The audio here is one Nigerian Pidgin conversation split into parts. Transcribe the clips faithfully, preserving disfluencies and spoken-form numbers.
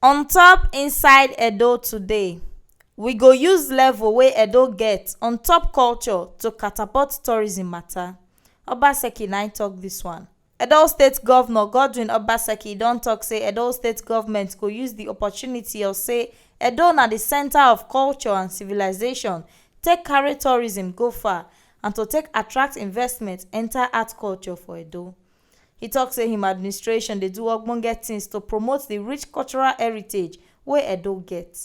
On top inside Edo today, we go use level wey Edo get on top culture to catapult tourism matter. Obaseki na im talk this one. Edo State Governor Godwin Obaseki don talk say Edo State government go use the opportunity of say Edo na the center of culture and civilization, take carry tourism go far and to take attract investment enter art culture for Edo. He talk say him administration dey do ogbonge things to promote the rich cultural heritage wey Edo get.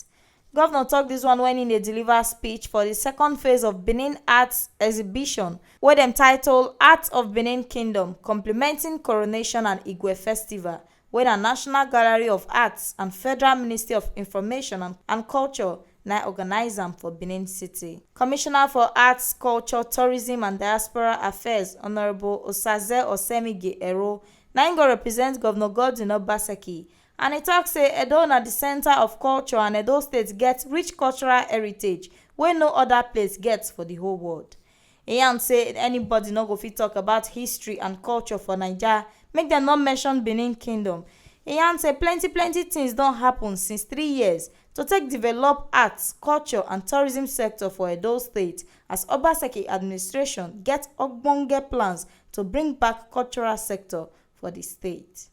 Governor talk this one when he dey deliver speech for the second phase of Benin Arts exhibition wey dem title Art of Benin Kingdom: Complementing Coronation and Igwe Festival, wey na National Gallery of Arts and Federal Ministry of Information and, and Culture na organize am for Benin City. Commissioner for Arts, Culture, Tourism and Diaspora Affairs, Honourable Osaze Osemige Ero, na im go represent Governor Godwin Obaseki, and e talk say Edo na the center of culture and Edo State get rich cultural heritage wey no other place get for the whole world. E yarn say anybody no go fit talk about history and culture for Naija make dem no mention Benin Kingdom. E yarn say plenty plenty things don happen since three years to take develop arts, culture and tourism sector for Edo State, as Obaseki administration get ogbonge plans to bring back cultural sector for the state.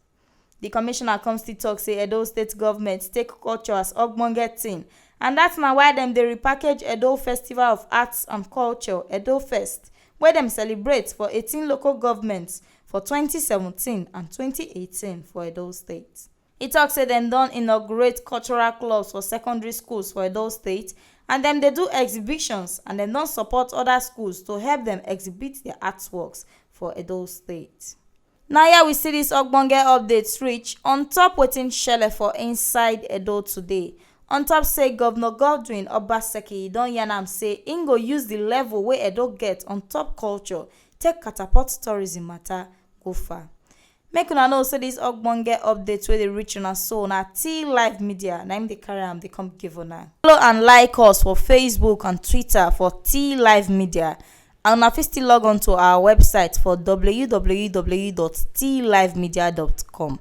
The commissioner come still talk say Edo State government take culture as ogbonge thing, and that's na why dem dey repackage Edo Festival of Arts and Culture, Edo Fest, wey dem celebrate for eighteen local governments for twenty seventeen and twenty eighteen for Edo State. He talk say dem don inaugurate cultural clubs for secondary schools for Edo State, and dem dey do exhibitions, and dem don support other schools to help dem exhibit their artworks for Edo State. Na here we see this ogbonge updates reach on top wetin shele for inside Edo today. On top say Governor Godwin Obaseki don yarn am say im go use the level wey Edo get on top culture take catapult tourism matter go far. Make una know say this ogbonge update wey dey reach una so na T Live Media na im dey carry am dey come give una. Follow and like us for Facebook and Twitter for T Live Media. And una fit still log on to our website for w w w dot t live media dot com.